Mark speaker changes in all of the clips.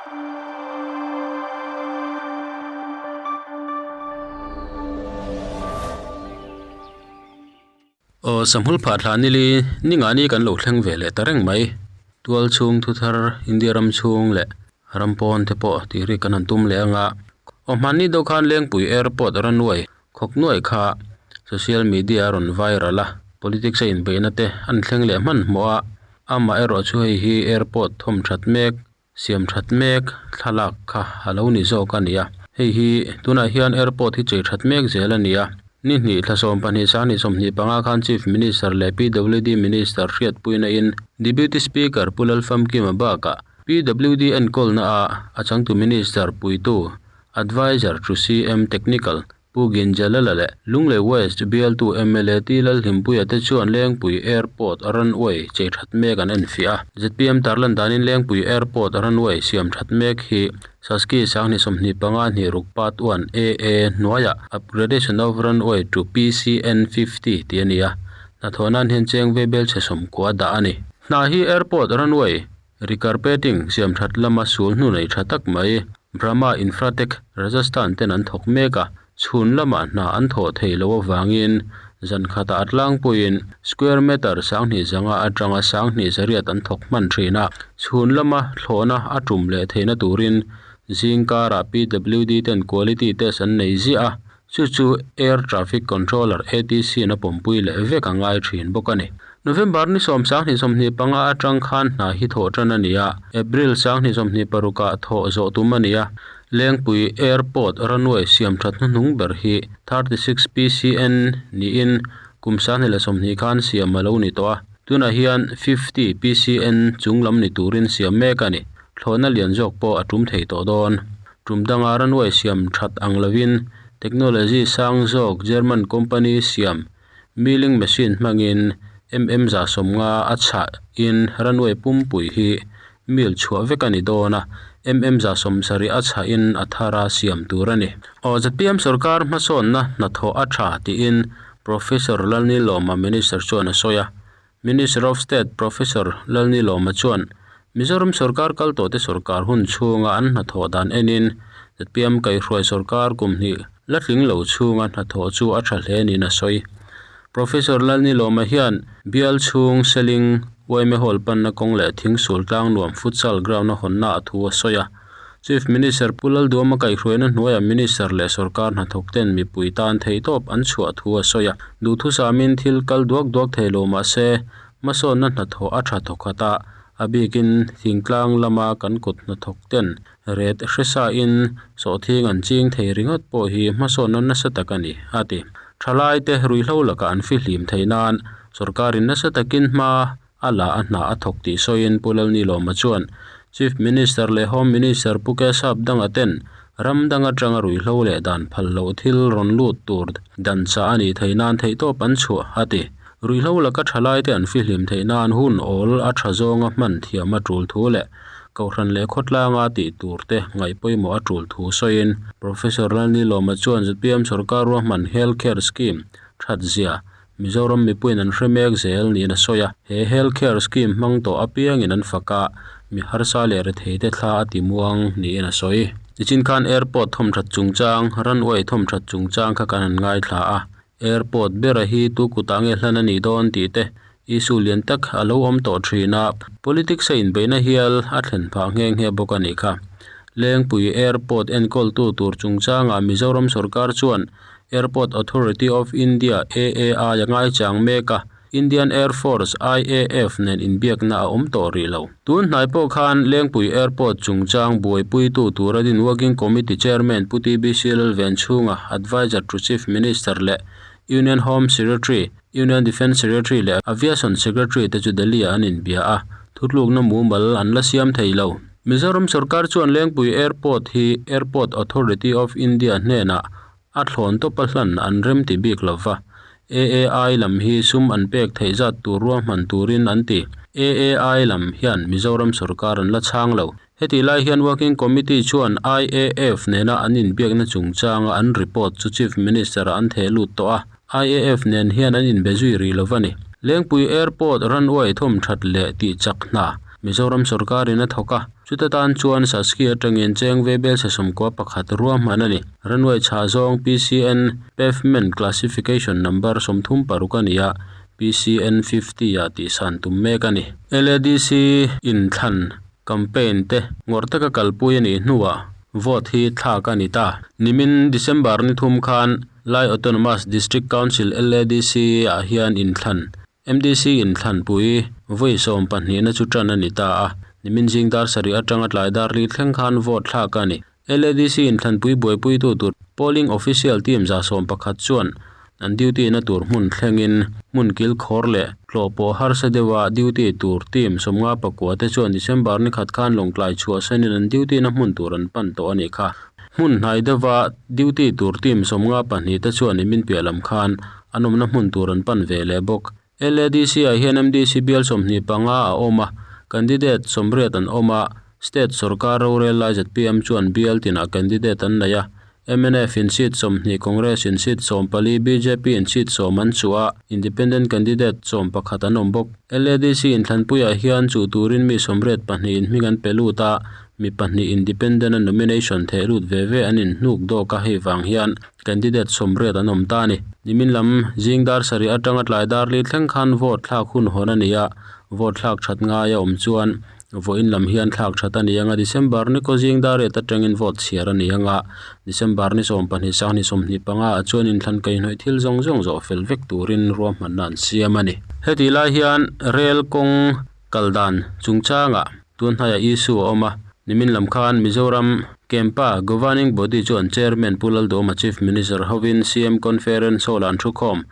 Speaker 1: Aw Sahmul phah thla nili ni ngah ni kan lo thleng ve leh ta reng mai. Tual chhung thu thar India ram chhung leh ram pawn te pawh tih rik kan han tum leh anga. Aw hmanni deuh khan Lengpui Airport runway khawk nuai kha social media a rawn viral a, politics a inbeihna te an thleng leh hmanhmawh a, amaherawh chu hei hi airport thawm that mek Siam that mek thlalak kha a lo ni zawk a ni a, hei hi tunah hian airport hi chei that mek zel a ni a. Ni hnih thla 12 sanghnih 25 khan Chief Minister leh PWD Minister hriatpuina in Deputy Speaker Pu Lalfamkima bakah PWD enkawlna ah a changtu Minister puitu Adviser to CM Technical Pu Ginjalala leh Lunglei West bialtu mla T Lalhlimpuia te chuan Lengpui Airport runway chei that mek an enfiah a. Zpm tarlan danin Lengpui Airport runway siam that mek hi Saski sanghnih 25 hnih ruk part 1 AA hnuaiah Upgradation of Runway to PCN 50 tih a ni a, hnathawh nan hian cheng vebel chhe 90 dah a ni. Hna hi Airport runway Recarpeting siam that lama sul hnu nei tha tak mai Brahma Infratech Rajasthan ten an thawk mek a, chhun lamah hna an thawh thei lo avangin zan khatah a tlangpuiin square meter 2500 atanga 2800 an thawk hman thin a, chhun lama thlawhna a tum leh theihna turin zing karah PWD ten quality test an nei ziah a, Chu chu Air Traffic Controller, ATC, in a pawmpui leh vek a ngai thin bawk a ni. November ni 10 25 atang khan hna hi thawh tan a ni a, April 10 26 ah thawh zawh tum a ni a. Lengpui Airport runway siam that hnuhnung ber hi 36 PCN niin kum 2020 khan siam a lo ni tawh a, tunah hian 50 PCN chung lam ni turin siam mek a ni. Thlawhna lian zawk pawh a tum thei tawh dawn. Tum danga runway siam that ang lovin technology sang zawk German company siam milling machine hmangin mm 50 a chhah in runway pumpui hi mil chhuah vek a ni dawn a, mm 70 a chhah in a thar a siam tur a ni. Aw zpm sarkar hmasawnna hnathawh a tha tiin Professor Lalnilawma Minister chuan a sawi a. Minister of State Professor Lalnilawma chuan Mizoram sorkar kal tawhte sorkar hun chhunga an hnathawh dan enin zpm kaihhruai sorkar kum hnih la tling lo chhunga hnathawh chu a tha hle niin a sawi. Professor Lalnilawma hian bial chhung Seling yma Hall panna kawng leh Thingsul Tlangnuam Futsal Ground a hawnna a thu a sawi a. Chief Minister Pu Lalduama kaihhruaina hnuaiah Minister leh sorkar hnathawk ten mipui tan theihtawp an chhuah thu a sawi a. Duhthusamin thil kal duak duak thei lo mah se, hmasawnna hnathawh a tha thawkhat a, a bikin thingtlang lama kan kut hnathawk ten ret hresain sawhthing an ching thei ringawt pawh hi hmasawnna nasa tak a ni, a ti. Thalaite ruihhlo lakah an fihlim theih nan sorkarin nasa takin hma a la a hna a thawk tih sawiin Pu Lalnilawma chuan Chief Minister leh Home Minister Pu Kesap Danga ten ram dang atanga ruihhlo leh dan phal loh thil rawn lut tur dan chah a nih theih nan theihtawp an chhuah a ti. Ruihhlo laka thalaite an fihlim theih nan hun awl a tha zawnga hman thiam a tul thu leh Kohhran leh khawtlanga tih tur te ngaih pawimawh a tul thu sawiin Professor Lalnilawma chuan zpm sorkar ruahman Health Care Scheme that zia Mizoram mipuiin an hre mek zel niin a sawi a, he Health Care Scheme hmang tawh apiangin an fak a, mi harsa leh retheite thla a ti muang niin a sawi. Nichin khan Airport thawmthat chungchang, runway thawmthat chungchang kha kan han ngaithla a, Airport bera hi tu kutah nge hlan a nih dawn tih te issue lian tak a lo awm tawh thin a, politics a inbeihna hial a thlen phah nghe nghe bawk a nih kha. Lengpui Airport enkawltu tur chungchangah Mizoram sorkar chuan Airport Authority of India, AAI, a ngaichang mek a, Indian Air Force, IAF, nen inbiakna a awm tawh rih lo. Tun hnai pawh khan Lengpui Airport chungchang buaipuitu tura din Working Committee Chairman Pu TBC Lalvenchhunga, Adviser to Chief Minister leh Union Home Secretary, Union Defence Secretary leh Aviation Secretary te chu Delhi-ah an inbia a, thutlukna mumal an la siam thei lo. Mizoram sorkar chuan Lengpui Airport hi Airport Authority of India hnenah a thlawn tawpa hlan an rem ti bik lo va, AAI lam hi sum an pek theih zat tur ruahman turin an ti. AAI lam hian Mizoram sorkar an la chhang lo. Hetih lai hian Working Committee chuan IAF nena an inbiakna chungchanga an report chu Chief Minister-ah an theh lut tawh a, IAF nen hian an inbe zui rih lo va ni. Lengpui Airport runway thawm that leh tih chak hna Mizoram sorkarin a thawk a. Chuta tan chuan Saski atangin cheng ve bel 71 ruahman a ni. Runway chhah zawng PCN Pavement Classification Number 36 a ni a, PCN 50 ah tihsan tum mek a ni. LADC inthlan campaign te ngawrh taka kalpui a nih hnuah vote hi thlak a ni ta. Nimin December ni thum khan Lai Autonomous District Council, LADC, ah hian inthlan MDC inthlanpui vawi 12 na chu tan a ni ta a. Nimin zing dar 7 atanga tlai dar li thleng khan vote thlak a ni. LADC inthlanpui buaipuitu tur polling official team 111 chuan an duty na tur hmun thlengin hmun kil khawr leh tlawhpawh harsa deuha duty tur team 59 te chuan December ni khat khan Lawngtlai chhuahsanin an duty na hmun tur an pan tawh a nih kha. Hmun hnai deuha duty tur team 52 te chuan nimin piah lam khan an awmna hmun tur an pan ve leh bawk. LADC ah hian MDC bial 25 a awm a, candidate 80 an awm a, state sorkar rorel lai ZPM chuan bial tinah candidate an nei a. MNF in seat 20, Congress in seat 14, BJP in seat 10 an chuh a, independent candidate 11 an awm bawk. LADC inthlanpuiah hian chuh turin mi 82 in hming an pe lut a, mi pahnih independent a nomination theh lut ve ve an inhnuk dawk a, hei vang hian candidate 80 an awm ta a ni. Nimin lam zing dar 7 atanga tlai dar li thleng khan vote thlak hun hawn a ni a, vote thlak that ngai a awm chuan vawiin lam hian thlak that a ni anga, December ni kaw zing dar riat atangin vote chhiar a ni anga, December ni 12 2025 ah chuan inthlan kaihhnawih thil zawng zawng zawh fel vek turin ruahmanna an siam a ni. Hetih lai hian rel kawng kal dan chungchangah tun hnaiah issue a awm a, nimin lam khan Mizoram Campa Governing Body chuan Chairman Pu Laldawma Chief Minister hovin CM Conference Hall ah an thukhawm.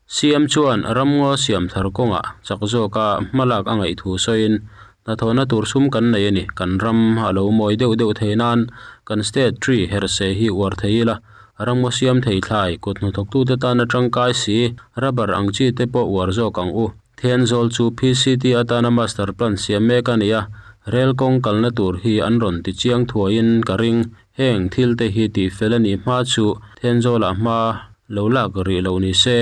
Speaker 1: CM chuan ramngaw siam thar kawngah chak zawka hmalak a ngaih thu sawiin, Hnathawhna tur sum kan nei a ni, kan ram a lo mawi deuh deuh thei nan kan state tree herse hi uar thei ila, ramngaw siam thei thlai kut hnathawktute tana tangkai si rubber ang chi te pawh uar zawk ang u. Thenzawl chu PCT atana master plan siam mek a ni a, rel kawng kalna tur hi an rawn ti chiang thuaiin ka ring. Heng thil te hi tihfel a nih hma chu Thenzawlah hma lo lak rih loh ni se,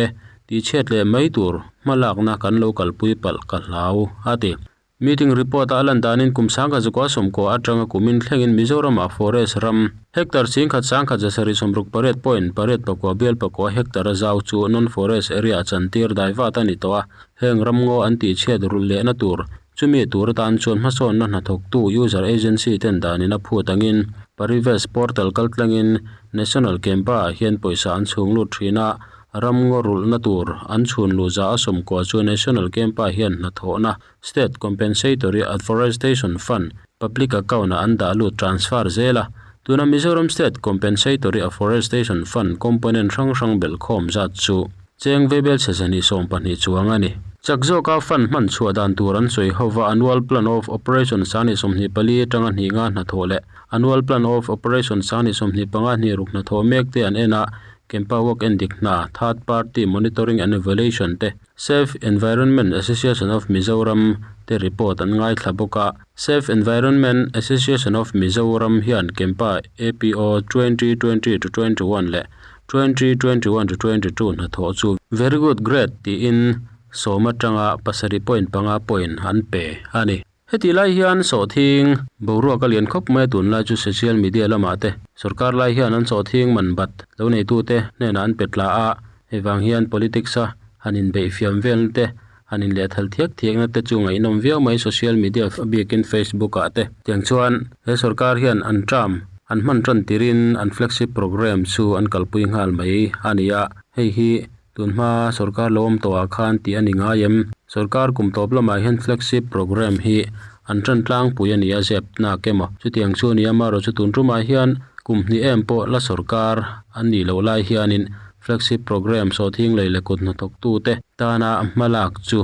Speaker 1: tihchhiat leh mai tur hma lakna kan lo kalpui palh ka hlau, a ti. Meeting report a a lan danin kum 1990 atanga kumin thlengin Mizoramah forest ram hectare 17,168.89 bial pakua hectare a zau chu non-forest area chantir dai vat a ni tawh a, heng ramngaw an tihchhiat rulh lehna tur chumi tur atan chuan hmasawnna hnathawktu user agency ten danin a phut angin Parives portal kaltlangin National Campa ah hian pawisa an chhung lut thin a, ramngaw rulhna tur an chhun luh za a 90 chu National Campa hian hnathawhna State Compensatory Afforestation Fund Public Account ah an dah lut transfer zel a, tuna Mizoram State Compensatory Afforestation Fund component hrang hrang belhkhawm zat chu cheng vebel chhe 120 chuang a ni. Chak zawka fund hman chhuah dan tur an sawi hova Annual Plan of Operation 2024 atanga hnih nga hnathawh leh Annual Plan of Operation 2025 hnih ruk hnathawh mek te an en a, Campa Work endik hna, Third Party Monitoring and Evaluation te, Safe Environment Association of Mizoram te report an ngaithla bawk a. Safe Environment Association of Mizoram hian Campa APO 2020-21 leh 2021-22 hnathawh chu Very Good Grade tiin 10 atanga 7.5 point an pe a ni. Hetih lai hian sawhthing boruak a lian khawp mai a, tunlai chu social media lamah te sorkar lai hian an sawhthing man bat lo neitute hnenah an pe tla a, hei vang hian politics a han inbeih fiam velna te, han inlehthal thiak thiakna te chu ngaihnawm viau mai social media a biakin Facebook ah te. Tiang chuan he sorkar hian an term an hman tan tirin an flagship programme chu an kalpui nghal mai a ni a, hei hi Tunhma sorkar lo awm tawhah khan tih a ni ngai em? Sorkar kum tawp lamah hian flagship programme hi an tan tlangpui a ni a zep nak emaw? Chutiang chu a ni a, amaherawhchu chu tun tumah hian kum hnih em pawh la sorkar an nih loh lai hianin flagship programme sawhthing lei leh kut hnathawktute tana hmalak chu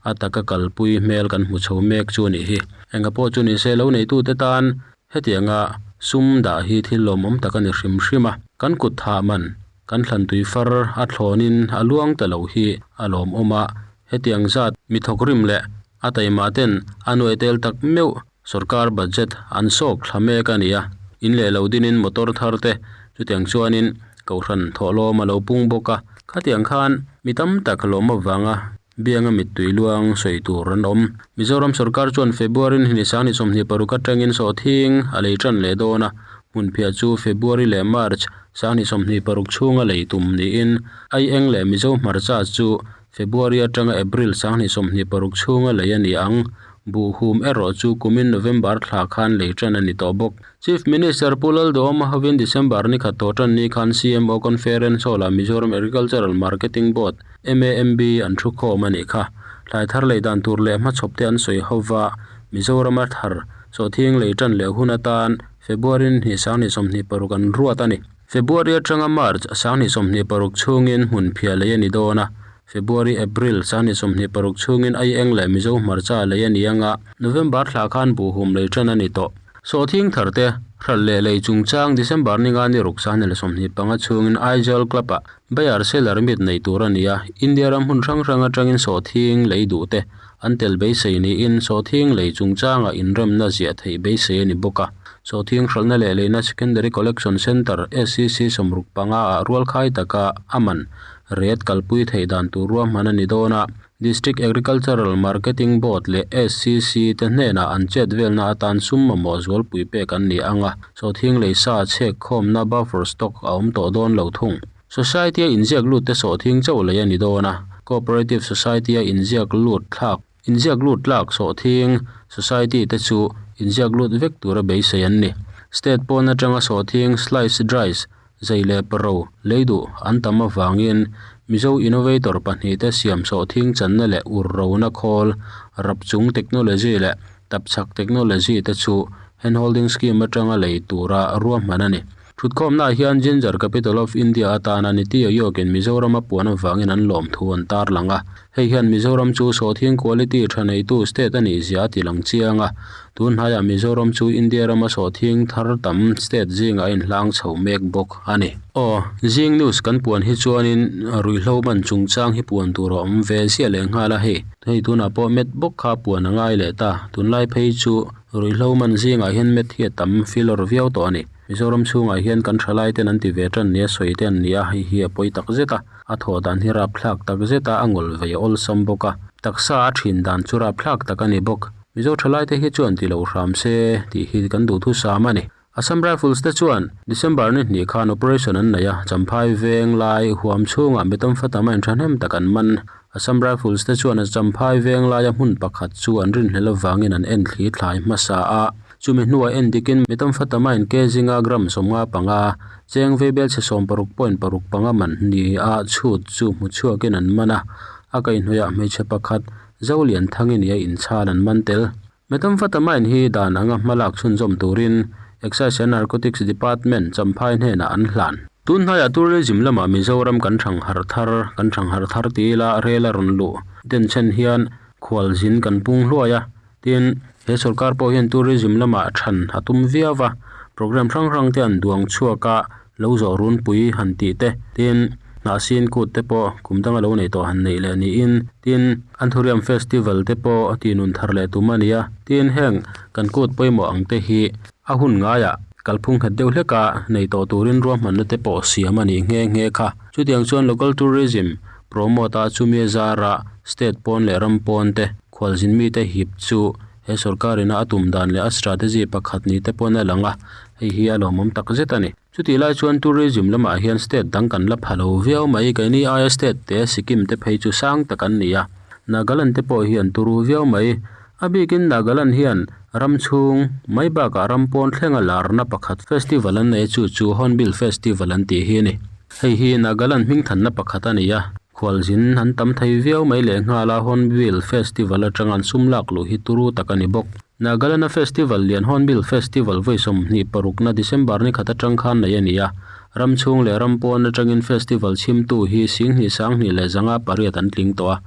Speaker 1: a taka kalpui hmel kan hmu chho mek chu a nih hi. Enga pawh chu ni se lo neitute tan Hetianga sum dah hi thil lawmawm tak a ni hrim hrim a, kan kut thah man, kan thlan tui far a thlawnin a luang ta lo hi a lawmawm a, hetiang zat mi thawkrim leh a taima ten a nuai tel tak meuh sorkar budget an sawk thla mek a ni a, in leh lo dinin motor thar te chutiang chuanin kohhran thawhlawm a lo pung bawk a, khatiang khan mi tam tak lawm avanga. Bianga mittui luang sawi tur an awm. Mizoram sorkar chuan February ni sangni 26 atangin sawhthing a lei tan leh dawn a, hmunphiah chu February leh March sangni 26 chhunga lei tum niin Aieng leh Mizo hmarcha chu February atanga April sangni 26 chhunga lei a ni ang. Buhhum erawh chu kumin November thla khan lei tan a ni tawh bawk. Chief Minister Pu Lalduhawma hovin December ni khat tawh tan ni khan CMO Conference Hall-ah Mizoram Agricultural Marketing Board, MAMB, an thu khawm a nih kha. Thlai thar lei dan tur leh hmachhawp te an sawi ho va, Mizorama thar sawhthing lei tan leh hun atan February ni hnih 2026 an ruat a ni. February atanga March 2026 chhungin hmun phiah lei a ni dawn a, February, April 2026 chhungin Aieng leh Mizo hmarcha lei a ni anga, November thla khan buhhum lei tan a ni tawh. Sawhthing tharte, hralh leh lei chungchang December ni nga ni ruk 2025 chhungin Aizawl Club-ah Buyer Seller Meet nei tur a ni a, India ram hmun hrang hrang atangin sawhthing lei duhte an tel beisei niin sawhthing lei chungchangah inremna ziah theih beisei a ni bawk a. Sawhthing hralhna leh leina Secondary Collection Centre, SCC, 65 ah rualkhai taka a man ret kalpui theih dan tur ruahman a ni dawn a. District Agricultural Marketing Board leh SCC te hnenah an chet velna atan sum mamawh zualpui pek an ni ang a, sawhthing lei sa chhek khawmna buffer stock a awm tawh dawn lo thung. Society-a inziak lut te sawhthing chauh lei a ni dawn a, Cooperative Society-a inziak lut thlak inziak lut tlak sawhthing society te chu inziak lut vek tura beisei an ni. State pawn atanga sawhthing slice dries Zei leh Pro lei duh an tam avangin Mizo innovator pahnihte siam sawhthing channa leh ur rona khawl, rapchung technology leh tapchhak technology te chu handholding scheme atanga lei tura ruahman a ni. Thutkhawmnaah hian Ginger Capital of India atana Niti Aayog-in Mizoram a puan avangin an lawm thu an tarlang a. Hei hian Mizoram chu sawhthing quality tha neitu state a nih zia a ti lang chiang a. Tun hnaiah Mizoram chu India rama sawhthing thar tam state zingah a inhlang chho mek bawk a ni. Aw, zing news kan puan hi chuanin ruihhlo man chungchang hi puan tur a awm ve ziah leh nghal a hei. Hei tunah pawh met bawk kha puan a ngai leh ta. Tunlai phei chu ruihhlo man zingah hian met hi a tam filawr viau tawh a ni. Mizoram chhungah hian kan thalai ten an ti ve tan nia sawi te an ni a, hei hi a pawi tak zet a. A thawh dan hi rapthlak tak zet a, a ngawl vei a awlsam bawk a. Taksa a thin dan chu rapthlak tak a ni bawk. Mizo thalai te hi chuan ti lo hram se tih hi kan duhthusam a ni. Assam Rifles te chuan December ni hnih khan operation an nei a, Champhai veng lai huam chhungah mi tam fa tam a inthahnem tak an man. Assam Rifles te chuan Champhai veng laia hmun pakhat chu an rinhlel avangin an en thli thlai hmasa a. Chumi hnuah en dikin mi tam fa tam a inke zinga gram 55, cheng veibel chhe 16.65 man ni a chhut chu hmu chhuakin an man a, a kaihhnawihah hmeichhe pakhat Zolianthang i nia inchhan an man tel. Methamphetamine hi dan anga hmalak chhunzawm turin Excise and Narcotics Department Champhai hnenah an hlan. Tun hnaiah tourism lamah Mizoram kan thangharh thar, kan thangharh thar ti ila rel a rawn luh denchhen hian khualzin kan pung hluai a, Tin, he sorkar pawh hian tourism lamah than a tum viau va, programme hrang hrang te an duang chhuak a, lo zawh runpui han tih te, tin, hnahsin kut te pawh kum danga lo neih tawh han neih leh niin, tin, Anthurium festival te pawh tih nun thar leh tum a ni a, tin, heng kan kut pawimawh ang te hi a hun ngaiah kalphung nghet deuh hleka nei tawh turin ruahmanna te pawh siam a nih nghe nghe kha. Chutiang chuan local tourism promote a chumi a zara state pawn leh ram pawn te, Khualzin mite hip chu he sorkar ina a tum dan leh a strategy pakhat ni te pawn a lang a, hei hi a lawmawm tak zet a ni. Chutih lai chuan tourism lamah hian state dang kan la pha lo viau mai, keini aia state te Sikkim te phei chu sang tak an ni a, Nagaland te pawh hi an turu viau mai. A bikin Nagaland hian ram chhung mai bakah ram pawn thlenga larna pakhat festival an nei a chu chu Hornbill Festival an tih hi a ni. Hei hi Nagaland hmingthanna pakhat a ni a. Khualzin an tam thei viau mai leh nghal a, Hornbill Festival atanga an sum lak luh hi turu tak a ni bawk. Nagaland-a festival lian Hornbill Festival vawi 26na December ni khat atang khan neih a ni a, ram chhung leh ram pawn atangin festival chhimtu hi 10,000 20,108 an tling tawh a.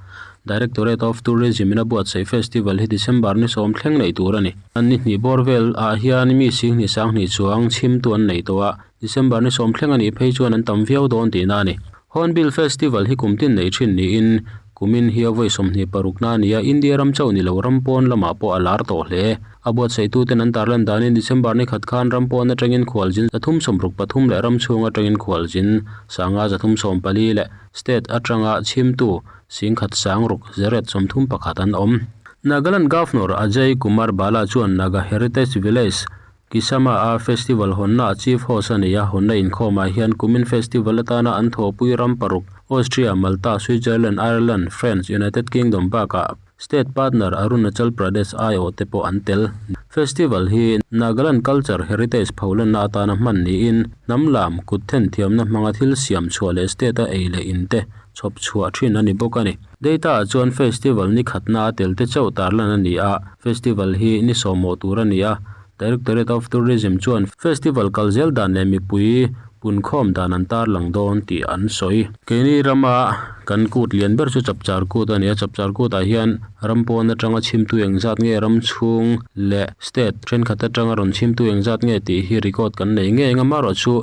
Speaker 1: Directorate of Tourism in a buatsaih festival hi December ni 10 thleng neih tur a ni. An ni hnih bawr vel ah hian mi 10,000 chuang chhimtu an nei tawh a, December ni 10 thleng a nih phei chuan an tam viau dawn tihna a ni. Hornbill Festival hi kum tin nei thin niin Kumin hi a vawi 26 na a ni a, India ram chauh ni lo ram pawn lamah pawh a lar tawh hle. A buatsaihtu ten an tarlan danin December ni khat khan ram pawn atangin khualzin 363 leh ram chhung atangin khualzin 5,314 leh state atanga chhimtu 16,631 an awm. Nagaland Governor Ajay Kumar Bhalla chuan Naga Heritage Village, Kisama a festival hawnna a chief host a nei a, hawnna inkhawmah hian kumin festival atana an thawhpui ram paruk, Austria, Malta, Switzerland, Ireland, France, United Kingdom bakah state partner Arunachal Pradesh aiawh te pawh an tel. Festival hi Nagaland culture heritage pholanna atana hman niin hnam lam kut then thiamna hmanga thil siam chhuah leh state a ei leh in te chhawp chhuah thin a ni bawk a ni. Data ah chuan festival ni khatna a tel te chauh tarlan a ni a, festival hi ni sawmawh tur a ni a, Directorate of Tourism chuan festival kal zel dan leh mipui punkhawm dan an tarlang dawn tih an sawi. Keini rama kan kut lian ber chu Chapchar Kut a ni a, Chapchar Kut ah hian ram pawn atanga chhimtu engzat nge ram chhung leh state thenkhat atanga rawn chhimtu engzat nge tih hi record kan nei ngei ang a, amaherawhchu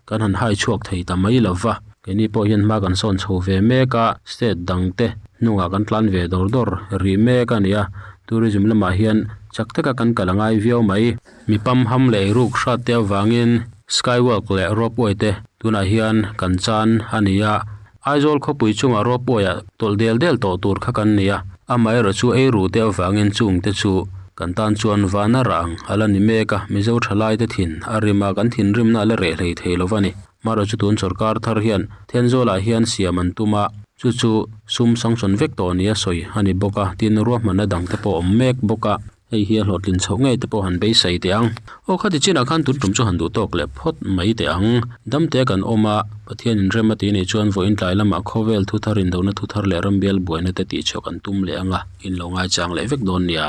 Speaker 1: kan han hai chhuak thei ta mai lo va. Keini pawh hian hma kan sawn chho ve mek a, state dang te hnungah kan tlan ve dawr dawr rih mek a ni a, tourism lamah hian chak taka kan kal a ngai viau mai. Mi pamham leh eiruk hrat te avangin skywalk leh ropeway te tunah hian kan chan a ni a, Aizawl khawpui chungah ropeway ah tawlh del del tawh tur kha kan ni a, amaherawh chu eiru te avangin chung te chu kan tan chuan vana rah ang a la ni mek a, Mizo thalai te thin a rim a, kan thinrimna a la reh hlei thei lo va ni. Marawh chu tun sawrkar thar hian Thenzawl-ah hian siam an tum a, chu chu sum sanction vek tawh nia sawi a ni bawk a, tin ruahmanna dang te pawh a awm mek bawk a, hei hi a hlawhtlin chhoh ngei te pawh han beisei teh ang. Aw khati chinah khan tun tum chu han duh tawk leh phawt mai teh ang. Damte kan awm a, Pathian inrem a tih nih chuan vawiin tlai lamah khawvel thuthar indona thuthar leh rambial buaina te tih chhuah kan tum leh ang a, in lo ngaichang leh vek dawn nia.